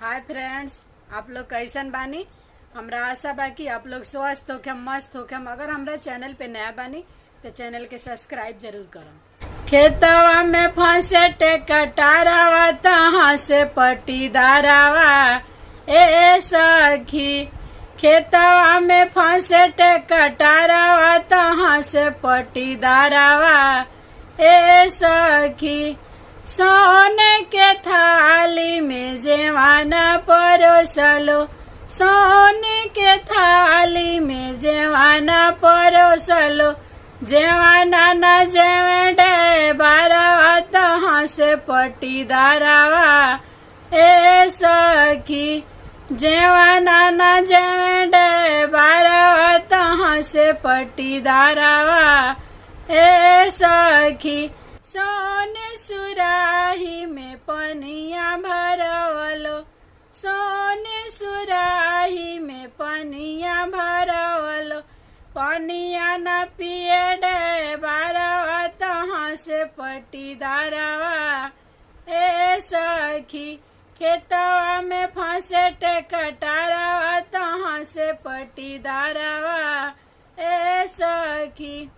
Hi friends, आप लोग कैसन बानी? हमरा आशा बा कि आप लोग स्वस्थ होके मस्त होके। अगर हमरा चैनल पे नया बानी तो चैनल के सब्सक्राइब जरूर करम। खेतवा में फंसे टेकटारवा तहाँ से पटीदारवा ए सखी। खेतवा में फंसे टेकटारवा तहाँ से पटीदारवा ए सखी। सोने के थाली में जेवाना परोसलो, सोने के थाली में जेवाना परोसलो, जेवाना न जेवडे बारवा तहाँ से पटीदारवा ए सखी। जेवाना न जेवडे बारवा तहाँ से पटीदारवा ए सखी। सोने सुराही में पनिया भरवलो, सोने सुराही में पनिया भरवलो, पनिया न पिए डे बारवा तहाँ से पटीदारवा ए सखी। खेतवा में फंसे टेकटारवा तहाँ से पटीदारवा ए सखी।